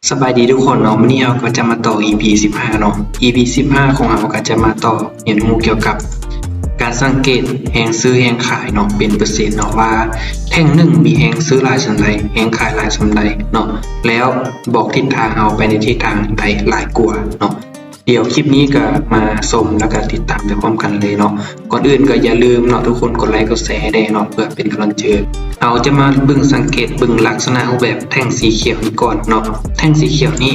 ສະບາຍດີທຸກຄົນເນາະ, ມື້ນີ້ເຮົາກໍຈະມາຕໍ່ ອີພີ ສິບຫ້າເນາະ. ອີພີ ສິບຫ້າ ຂອງເຮົາກໍຈະມາຕໍ່ຮຽນຮູ້ກ່ຽວກັບການສັງເກດແຮງຊື້ແຮງຂາຍເນາະ ເປັນເປີເຊັນເນາະ ວ່າແທ່ງໜຶ່ງມີແຮງຊື້ຫຼາຍສ່ຳໃດ ແຮງຂາຍຫຼາຍສ່ຳໃດເນາະ ແລ້ວບອກທິດທາງເຮົາໄປໃນທິດທາງໃດຫຼາຍກວ່າເນາະ. ດຽວຄລິບນີ້ກໍມາຊົມແລ້ວກໍຕິດຕາມໄປພ້ອມກັນເລີຍເນາະ. ກ່ອນອື່ນກໍຢ່າລືມເນາະ ທຸກຄົນກົດໄລກົດແຊແດ່ເນາະ ເພື່ອເປັນກຳລັງໃຈ. ເຮົາຈະມາເບິ່ງສັງເກດເບິ່ງລັກສະນະຮູບແບບແທ່ງສີຂຽວນີ້ກ່ອນເນາະ. ແທ່ງສີຂຽວນີ້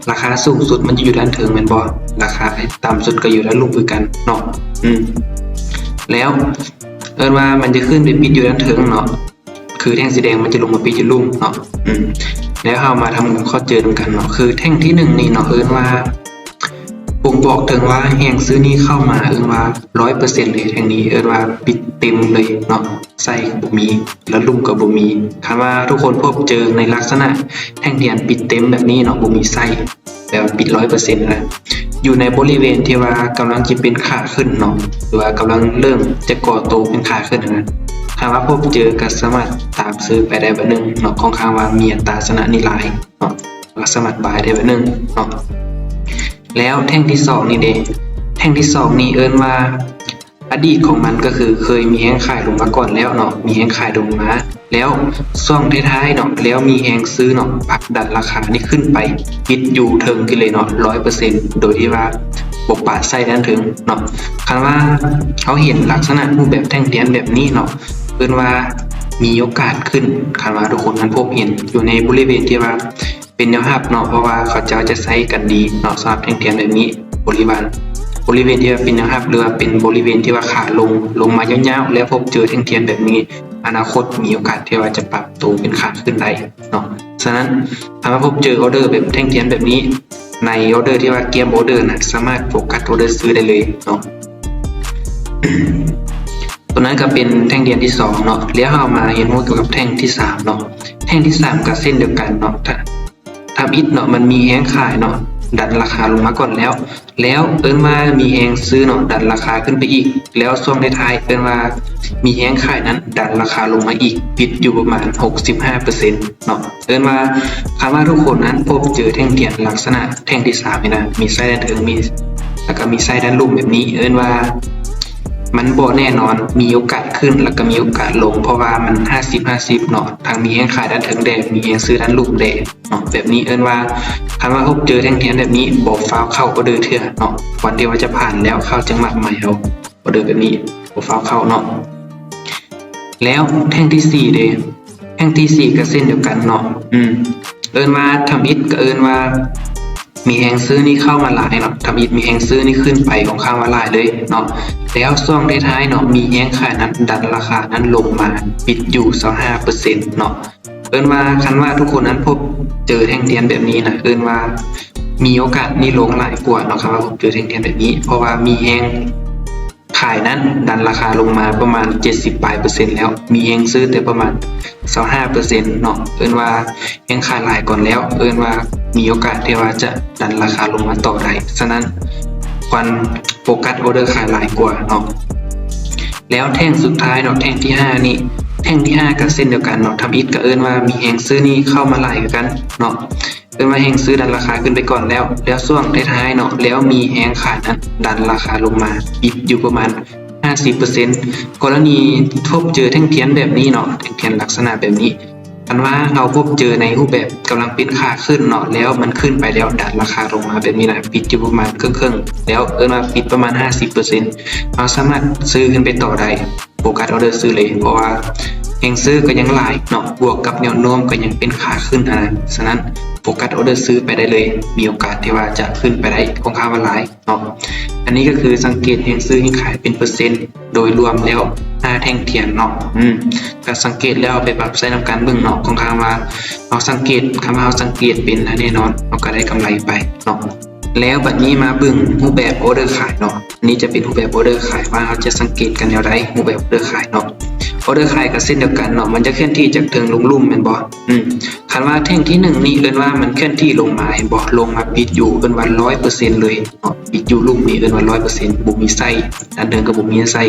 ລາຄາສູງສຸດມັນຈະຢູ່ດ້ານເທິງແມ່ນບໍ່? ລາຄາຕ່ຳສຸດກໍຢູ່ດ້ານລຸ່ມຄືກັນເນາະ. ອືມ ແລ້ວເອີ້ນວ່າມັນຈະຂຶ້ນໄປປິດຢູ່ດ້ານເທິງເນາະ. ຄືແທ່ງສີແດງມັນຈະລົງມາປິດຢູ່ລຸ່ມເນາະ. ອືມ ແລ້ວເຮົາມາທຳຄວາມເຂົ້າໃຈນຳກັນເນາະ. ຄືແທ່ງທີໜຶ່ງນີ້ເນາະ ເອີ້ນວ່າບົ່ງບອກເຖິງວ່າແຮງຊື້ນີ້ເຂົ້າມາ ເອີ້ນວ່າຮ້ອຍເປີເຊັນເລີຍ. ແທ່ງນີ້ເອີ້ນວ່າປິດເຕັມເລີຍເນາະ, ໄສ້ກໍບໍ່ມີ ແລ້ວລຸ່ມກໍບໍ່ມີ. ຄັນວ່າທຸກຄົນພົບເຈີໃນລັກສະນະແທ່ງທຽນປິດເຕັມແບບນີ້ເນາະ, ບໍ່ມີໄສ້ ແບບວ່າປິດຮ້ອຍເປີເຊັນນະ ຢູ່ໃນບໍລິເວນທີ່ວ່າກຳລັງຈະເປັນຂາຂຶ້ນເນາະ ຫຼືວ່າກຳລັງເລີ່ມຈະກໍ່ໂຕເປັນຂາຂຶ້ນນະ, ຖ້າວ່າພົບເຈີກໍສາມາດຕາມຊື້ໄປໄດ້ບາດໜຶ່ງເນາະ, ຂ້ອນຂ້າງວ່າມີອັດຕາຊະນະນີ້ຫຼາຍເນາະ, ກໍສາມາດບາຍໄດ້ບາດໜຶ່ງເນາະ. ແລ້ວແທ່ງທີສອງນີ້ເດ ແທ່ງທີສອງນີ້ເອີ້ນວ່າ ອະດີດຂອງມັນກໍຄືເຄີຍມີແຮງຂາຍລົງມາກ່ອນແລ້ວເນາະ, ມີແຮງຂາຍລົງມາ ແລ້ວຊ່ວງທ້າຍໆເນາະ ແລ້ວມີແຮງຊື້ເນາະ ຜັກດັນລາຄານີ້ຂຶ້ນໄປປິດຢູ່ເທິງນີ້ເລີຍເນາະ ຮ້ອຍເປີເຊັນ ໂດຍທີ່ວ່າບໍ່ປະໄສ້ດ້ານເທິງເນາະ. ຄັນວ່າເຮົາເຫັນລັກສະນະຮູບແບບແທ່ງທຽນແບບນີ້ເນາະ ເອີ້ນວ່າມີໂອກາດຂຶ້ນ. ຄັນວ່າທຸກຄົນນັ້ນພົບເຫັນຢູ່ໃນບໍລິເວນທີ່ວ່າ ເປັນແນວຮັບເນາະ ເພາະວ່າເຂົາເຈົ້າຈະໃຊ້ກັນດີເນາະ ສຳລັບແທ່ງທຽນແບບນີ້. ບໍລິວານ ບໍລິເວນທີ່ວ່າເປັນແນວຮັບ ຫຼືວ່າເປັນບໍລິເວນທີ່ວ່າຂາລົງ ລົງມາຍາວໆ ແລ້ວພົບເຈີແທ່ງທຽນແບບນີ້ ອະນາຄົດມີໂອກາດທີ່ວ່າຈະປັບໂຕເປັນຂາຂຶ້ນໄດ້ເນາະ. ສະນັ້ນ ຖ້າວ່າພົບເຈີອອເດີແບບແທ່ງທຽນແບບນີ້ ໃນອອເດີທີ່ວ່າກຽມອອເດີນະ ສາມາດໂຟກັສອອເດີຊື້ໄດ້ເລີຍເນາະ. ຕົວນັ້ນກໍເປັນແທ່ງທຽນທີສອງເນາະ. ແລ້ວເຮົາມາຮຽນຮູ້ກ່ຽວກັບແທ່ງທີສາມເນາະ. ແທ່ງທີສາມກໍເຊັ່ນດຽວກັນເນາະ. ທຳອິດເນາະ ມັນມີແຮງຂາຍເນາະ ດັນລາຄາລົງມາກ່ອນແລ້ວ ແລ້ວເອີ້ນວ່າມີແຮງຊື້ເນາະ ດັນລາຄາຂຶ້ນໄປອີກ ແລ້ວຊ່ວງທ້າຍໆ ເອີ້ນວ່າມີແຮງຂາຍນັ້ນ ດັນລາຄາລົງມາອີກ ປິດຢູ່ປະມານຫົກສິບຫ້າເປີເຊັນເນາະ. ເອີ້ນວ່າ ຄັນວ່າທຸກຄົນນັ້ນພົບເຈີແທ່ງທຽນລັກສະນະແທ່ງທີສາມນີ້ນະ ມີໄສ້ດ້ານເທິງ ມີ ແລ້ວກໍມີໄສ້ດ້ານລຸ່ມແບບນີ້ ເອີ້ນວ່າມັນບໍ່ແນ່ນອນ ມີໂອກາດຂຶ້ນ ແລ້ວກໍມີໂອກາດລົງ ເພາະວ່າມັນຫ້າສິບຫ້າສິບເນາະ ທັງມີແຮງຂາຍດ້ານເທິງແດ່ ມີແຮງຊື້ດ້ານລຸ່ມແດ່ ເນາະ. ແບບນີ້ເອີ້ນວ່າ ຄັນວ່າພົບເຈີແທ່ງທຽນແບບນີ້ ບໍ່ຟ້າວເຂົ້າອອເດີເທື່ອເນາະ, ຄວນທີ່ວ່າຈະຜ່ານແລ້ວເຂົ້າຈັ່ງມາໃໝ່ເອົາ. ອອເດີແບບນີ້ບໍ່ຟ້າວເຂົ້າເນາະ. ແລ້ວແທ່ງທີສີ່ເດ ແທ່ງທີສີ່ກໍເຊັ່ນດຽວກັນເນາະ. ອືມ ເອີ້ນວ່າທຳອິດກໍເອີ້ນວ່າ ມີແຮງຊື້ນີ້ເຂົ້າມາຫຼາຍເນາະ, ທຳອິດມີແຮງຊື້ນີ້ຂຶ້ນໄປຂ້ອນຂ້າງວ່າຫຼາຍເລີຍເນາະ. ແລ້ວຊ່ວງທ້າຍໆເນາະ ມີແຮງຂາຍນັ້ນດັນລາຄານັ້ນລົງມາ ປິດຢູ່ຊາວຫ້າເປີເຊັນເນາະ. ເອີ້ນວ່າ ຄັນວ່າທຸກຄົນນັ້ນພົບເຈີແທ່ງທຽນແບບນີ້ນະ ເອີ້ນວ່າມີໂອກາດນີ້ລົງຫຼາຍກວ່າເນາະ ຄັນວ່າພົບເຈີແທ່ງທຽນແບບນີ້ ເພາະວ່າມີແຮງຂາຍນັ້ນດັນລາຄາລົງມາປະມານເຈັດສິບປາຍເປີເຊັນແລ້ວ, ມີແຮງຊື້ແຕ່ປະມານຊາວຫ້າເປີເຊັນເນາະ. ເອີ້ນວ່າແຮງຂາຍຫຼາຍກ່ອນແລ້ວ ເອີ້ນວ່າມີໂອກາດທີ່ວ່າຈະດັນລາຄາລົງມາຕໍ່ໄດ້. ສະນັ້ນຄວນ ໂຟກັສອອເດີຂາຍຫຼາຍກວ່າເນາະ. ແລ້ວແທ່ງສຸດທ້າຍເນາະ ແທ່ງທີຫ້ານີ້ ແທ່ງທີຫ້າກໍເຊັ່ນດຽວກັນເນາະ, ທຳອິດກໍເອີ້ນວ່າມີແຮງຊື້ນີ້ເຂົ້າມາຫຼາຍຄືກັນເນາະ, ເອີ້ນວ່າແຮງຊື້ດັນລາຄາຂຶ້ນໄປກ່ອນແລ້ວ ແລ້ວຊ່ວງທ້າຍໆເນາະ ແລ້ວມີແຮງຂາຍນັ້ນດັນລາຄາລົງມາ ປິດຢູ່ປະມານຫ້າສິບເປີເຊັນ. ກໍລະນີພົບເຈີແທ່ງທຽນແບບນີ້ເນາະ ແທ່ງທຽນລັກສະນະແບບນີ້ ຄັນວ່າເຮົາພົບເຈີໃນຮູບແບບກຳລັງເປັນຂາຂຶ້ນເນາະ ແລ້ວມັນຂຶ້ນໄປແລ້ວດັນລາຄາລົງມາແບບນີ້ນະ ປິດຢູ່ປະມານເຄິ່ງໆ ແລ້ວເອີ້ນວ່າປິດປະມານຫ້າສິບເປີເຊັນ ເຮົາສາມາດຊື້ຂຶ້ນໄປຕໍ່ໄດ້ ໂຟກັສອອເດີຊື້ເລີຍ ເພາະວ່າແຮງຊື້ກໍຍັງຫຼາຍເນາະ ບວກກັບແນວໂນ້ມກໍຍັງເປັນຂາຂຶ້ນຫັ້ນນະ. ສະນັ້ນໂຟກັສອອເດີຊື້ໄປໄດ້ເລີຍ ມີໂອກາດທີ່ວ່າຈະຂຶ້ນໄປໄດ້ຂ້ອນຂ້າງວ່າຫຼາຍ ເນາະ. ອັນນີ້ກໍຄືສັງເກດແຮງຊື້ແຮງຂາຍເປັນເປີເຊັນໂດຍລວມແລ້ວຫ້າແທ່ງທຽນເນາະ. ອືມ ກໍສັງເກດແລ້ວເອົາໄປປັບໃຊ້ນຳກັນເບິ່ງເນາະ. ຂ້ອນຂ້າງວ່າເຮົາສັງເກດ ຄັນວ່າເຮົາສັງເກດເປັນນະ ແນ່ນອນເຮົາກໍໄດ້ກຳໄລໄປເນາະ. ແລ້ວບັດນີ້ມາເບິ່ງຮູບແບບອອເດີຂາຍເນາະ. ອັນນີ້ຈະເປັນຮູບແບບອອເດີຂາຍ ວ່າເຮົາຈະສັງເກດກັນແນວໃດ ຮູບແບບອອເດີຂາຍເນາະ. ອອເດີຂາຍກໍເຊັ່ນດຽວກັນເນາະ ມັນຈະເຄື່ອນທີ່ຈາກເທິງລົງລຸ່ມແມ່ນບໍ່? ອືມ ຄັນວ່າແທ່ງທີໜຶ່ງນີ້ເອີ້ນວ່າມັນເຄື່ອນທີ່ລົງມາ ເຫັນບໍ່? ລົງມາປິດຢູ່ ເອີ້ນວ່າຮ້ອຍເປີເຊັນເລີຍເນາະ, ປິດຢູ່ລຸ່ມນີ້ເອີ້ນວ່າຮ້ອຍເປີເຊັນ ບໍ່ມີໄສ້ ດ້ານເທິງກໍບໍ່ມີໄສ້.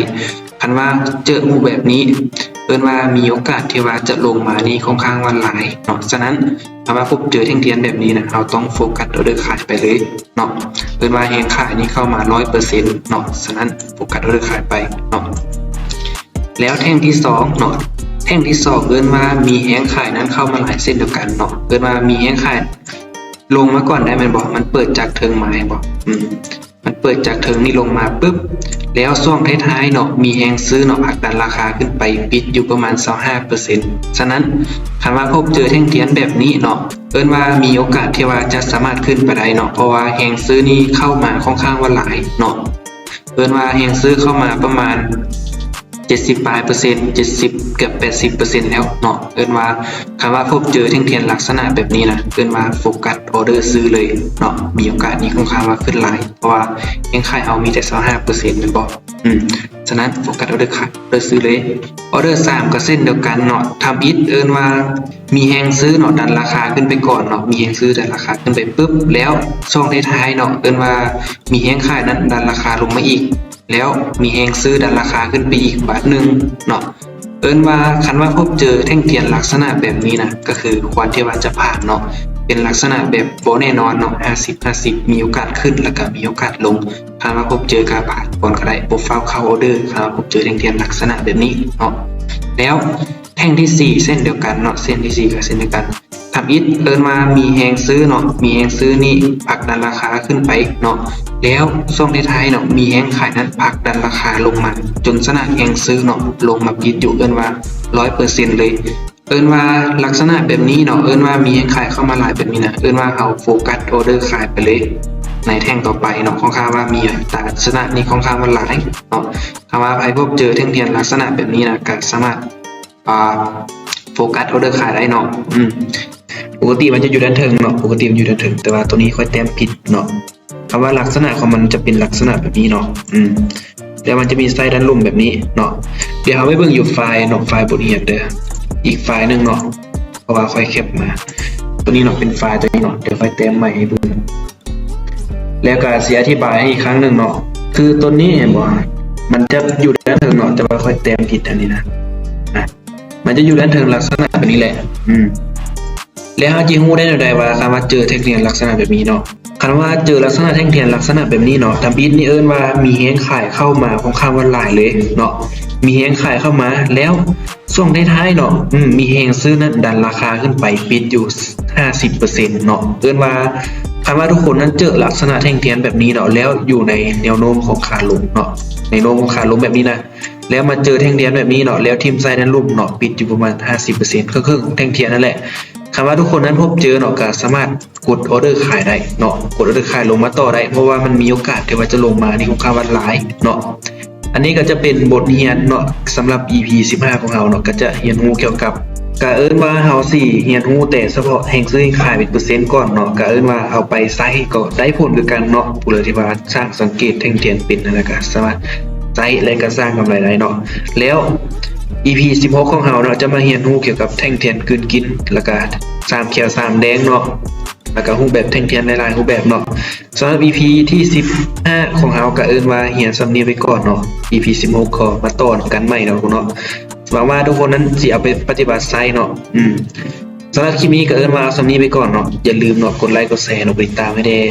ຄັນວ່າເຈີຮູບແບບນີ້ ເອີ້ນວ່າມີໂອກາດທີ່ວ່າຈະລົງມານີ້ຂ້ອນຂ້າງວ່າຫຼາຍເນາະ. ສະນັ້ນ ຖ້າວ່າພົບເຈີແທ່ງທຽນແບບນີ້ນະ ເຮົາຕ້ອງໂຟກັສອໍເດີຂາຍໄປເລີຍເນາະ. ເອີ້ນວ່າແຮງຂາຍນີ້ເຂົ້າມາຮ້ອຍເປີເຊັນເນາະ. ສະນັ້ນ ໂຟກັສອໍເດີຂາຍໄປເນາະ. ແລ້ວແທ່ງທີສອງເນາະ, ແທ່ງທີສອງເອີ້ນວ່າມີແຮງຂາຍນັ້ນເຂົ້າມາຫຼາຍເຊັ່ນດຽວກັນເນາະ. ເອີ້ນວ່າມີແຮງຂາຍລົງມາກ່ອນໄດ້ແມ່ນບໍ່? ມັນເປີດຈາກເທິງມາແມ່ນບໍ່? ອືມ ມັນເປີດຈາກເທິງນີ້ລົງມາປຶບ ແລ້ວຊ່ວງທ້າຍໆເນາະ ມີແຮງຊື້ເນາະ ຜັກດັນລາຄາຂຶ້ນໄປປິດຢູ່ປະມານຊາວຫ້າເປີເຊັນ. ສະນັ້ນ ຄັນວ່າພົບເຈີແທ່ງທຽນແບບນີ້ເນາະ ເອີ້ນວ່າມີໂອກາດທີ່ວ່າຈະສາມາດຂຶ້ນໄປໄດ້ເນາະ, ເພາະວ່າແຮງຊື້ນີ້ເຂົ້າມາຂ້ອນຂ້າງວ່າຫຼາຍເນາະ. ເອີ້ນວ່າແຮງຊື້ເຂົ້າມາປະມານເຈັດສິບປາຍເປີເຊັນ, ເຈັດສິບ ເກືອບແປດສິບເປີເຊັນແລ້ວເນາະ. ເອີ້ນວ່າ ຄັນວ່າພົບເຈີແທ່ງທຽນລັກສະນະແບບນີ້ນະ ເອີ້ນວ່າໂຟກັສອໍເດີຊື້ເລີຍເນາະ. ມີໂອກາດນີ້ຂ້ອນຂ້າງວ່າຂຶ້ນຫຼາຍ ເພາະວ່າແຮງຂາຍເຮົາມີແຕ່ຊາວຫ້າເປີເຊັນແມ່ນບໍ່? ອືມ ສະນັ້ນ ໂຟກັສອໍເດີຂາຍ ອໍເດີຊື້ເລີຍ. ອໍເດີສາມກໍເຊັ່ນດຽວກັນເນາະ, ທຳອິດເອີ້ນວ່າມີແຮງຊື້ເນາະ ດັນລາຄາຂຶ້ນໄປກ່ອນເນາະ. ມີແຮງຊື້ດັນລາຄາຂຶ້ນໄປປຶບ ແລ້ວຊ່ວງທ້າຍໆເນາະ ເອີ້ນວ່າມີແຮງຂາຍນັ້ນດັນລາຄາລົງມາອີກ ແລ້ວມີແຮງຊື້ດັນລາຄາຂຶ້ນໄປອີກບາດໜຶ່ງເນາະ. ເອີ້ນວ່າ ຄັນວ່າພົບເຈີແທ່ງທຽນລັກສະນະແບບນີ້ນະ ກໍຄືຄວນທີ່ວ່າຈະຜ່ານເນາະ, ເປັນລັກສະນະແບບບໍ່ແນ່ນອນເນາະ, ຫ້າສິບ ຫ້າສິບ ມີໂອກາດຂຶ້ນ ແລ້ວກໍມີໂອກາດລົງ. ຄັນວ່າພົບເຈີກໍຜ່ານກ່ອນກໍໄດ້, ບໍ່ຟ້າວເຂົ້າອໍເດີ ຄັນວ່າພົບເຈີແທ່ງທຽນລັກສະນະແບບນີ້ເນາະ. ແລ້ວແທ່ງທີສີ່ເຊັ່ນດຽວກັນເນາະ, ເຊັ່ນທີສີ່ກໍເຊັ່ນດຽວກັນ. ທຳອິດເອີ້ນວ່າມີແຮງຊື້ເນາະ, ມີແຮງຊື້ນີ້ຜັກດັນລາຄາຂຶ້ນໄປເນາະ, ແລ້ວຊ່ວງທ້າຍໆເນາະ ມີແຮງຂາຍນັ້ນຜັກດັນລາຄາລົງມາ ຈົນຊະນະແຮງຊື້ເນາະ ລົງມາປິດຢູ່ ເອີ້ນວ່າຮ້ອຍເປີເຊັນເລີຍ. ເອີ້ນວ່າລັກສະນະແບບນີ້ເນາະ, ເອີ້ນວ່າມີແຮງຂາຍເຂົ້າມາຫຼາຍແບບນີ້ນະ, ເອີ້ນວ່າເຮົາໂຟກັສອໍເດີຂາຍໄປເລີຍໃນແທ່ງຕໍ່ໄປເນາະ. ຂ້ອນຂ້າງວ່າມີຕາລັກສະນະນີ້ຂ້ອນຂ້າງວ່າຫຼາຍເນາະ. ຖ້າວ່າໃຜພົບເຈີແທ່ງທຽນລັກສະນະແບບນີ້ນະ ກໍສາມາດ ອ່າ ໂຟກັສອໍເດີຂາຍໄດ້ເນາະ. ອືມ ປົກກະຕິມັນຈະຢູ່ດ້ານເທິງເນາະ, ປົກກະຕິມັນຢູ່ດ້ານເທິງ ແຕ່ວ່າໂຕນີ້ຂ້ອຍແຕ້ມຜິດເນາະ. ຄຳວ່າລັກສະນະຂອງມັນຈະເປັນລັກສະນະແບບນີ້ເນາະ. ອືມ ແລ້ວມັນຈະມີໄສ້ດ້ານລຸ່ມແບບນີ້ເນາະ. ດຽວເຮົາໄປເບິ່ງຢູ່ໄຟລ໌ເນາະ, ໄຟລ໌ບົດຮຽນເດີ, ອີກໄຟລ໌ໜຶ່ງເນາະ, ເພາະວ່າຂ້ອຍແຄັບມາ. ໂຕນີ້ເນາະ ເປັນໄຟລ໌ໂຕນີ້ເນາະ, ດຽວຂ້ອຍແຕ້ມໃໝ່ໃຫ້ເບິ່ງ. ແລ້ວກໍຊິອະທິບາຍໃຫ້ອີກຄັ້ງໜຶ່ງເນາະ, ຄືໂຕນີ້ເຫັນບໍ່? ມັນຈະຢູ່ດ້ານເທິງເນາະ, ແຕ່ວ່າຂ້ອຍແຕ້ມຜິດອັນນີ້ນະ. ອະ ມັນຈະຢູ່ດ້ານເທິງລັກສະນະແບບນີ້ແຫຼະ. ອືມ ແລ້ວເຮົາຈະຮູ້ໄດ້ແນວໃດວ່າ ຄັນວ່າເຈີແທ່ງທຽນລັກສະນະແບບນີ້ເນາະ? ຄັນວ່າເຈີລັກສະນະແທ່ງທຽນລັກສະນະແບບນີ້ເນາະ, ທຳອິດນີ້ເອີ້ນວ່າມີແຮງຂາຍເຂົ້າມາຂ້ອນຂ້າງວ່າຫຼາຍເລີຍເນາະ, ມີແຮງຂາຍເຂົ້າມາ ແລ້ວຊ່ວງທ້າຍໆເນາະ ອືມ ມີແຮງຊື້ນັ້ນດັນລາຄາຂຶ້ນໄປປິດຢູ່ຫ້າສິບເປີເຊັນເນາະ. ເອີ້ນວ່າ ຄັນວ່າທຸກຄົນນັ້ນເຈີລັກສະນະແທ່ງທຽນແບບນີ້ເນາະ ແລ້ວຢູ່ໃນແນວໂນ້ມຂອງຂາລົງເນາະ, ໃນໂນ້ມຂອງຂາລົງແບບນີ້ນະ ແລ້ວມາເຈີແທ່ງທຽນແບບນີ້ເນາະ ແລ້ວຖິ້ມໃສ່ດ້ານລຸ່ມເນາະ ປິດຢູ່ປະມານຫ້າສິບເປີເຊັນ ເຄິ່ງໆຂອງແທ່ງທຽນນັ້ນແຫຼະ. ຄັນວ່າທຸກຄົນນັ້ນພົບເຈີເນາະ ກໍສາມາດກົດອໍເດີຂາຍໄດ້ເນາະ, ກົດອໍເດີຂາຍລົງມາຕໍ່ໄດ້ ເພາະວ່າມັນມີໂອກາດທີ່ວ່າຈະລົງມາໃນໂຄງການວັນຫຼາຍເນາະ. ອັນນີ້ກໍຈະເປັນບົດຮຽນເນາະ ສຳລັບ ອີພີສິບຫ້າຂອງເຮົາເນາະ, ກໍຈະຮຽນຮູ້ກ່ຽວກັບ ກະເອີ້ນວ່າເຮົາຊິຮຽນຮູ້ແຕ່ສະເພາະແຮງຊື້ແຮງຂາຍເປັນເປີເຊັນກ່ອນເນາະ, ກະເອີ້ນວ່າເອົາໄປໃຊ້ກໍໄດ້ຜົນຄືກັນເນາະ. ຜູ້ໃດທີ່ວ່າຊ່າງສັງເກດແທ່ງທຽນເປັນຫັ້ນນະ ກະສາມາດໃຊ້ ແລະ ກະສ້າງກຳໄລໄດ້ເນາະ. ແລ້ວ ອີພີສິບຫົກຂອງເຮົາເນາະ ຈະມາຮຽນຮູ້ກ່ຽວກັບແທ່ງທຽນກືນກິນ ແລ້ວກະສາມຂຽວສາມແດງເນາະ, ແລ້ວກະຮູບແບບແທ່ງທຽນຫຼາຍໆຮູບແບບເນາະ. ສຳລັບ ອີພີທີສິບຫ້າຂອງເຮົາກະເອີ້ນວ່າຮຽນສ່ຳນີ້ໄປກ່ອນເນາະ, ອີພີສິບຫົກກໍມາຕໍ່ນຳກັນໃໝ່ເນາະເນາະ. ຫວັງວ່າທຸກຄົນນັ້ນຊິເອົາໄປປະຕິບັດໃຊ້ເນາະ. ອືມ ສຳລັບຄລິບນີ້ກໍເອີ້ນວ່າເອົາສ່ຳນີ້ໄປກ່ອນເນາະ. ຢ່າລືມເນາະ ກົດໄລ ກົດແຊ ແລະ ກົດຕິດຕາມໃຫ້ແດ່.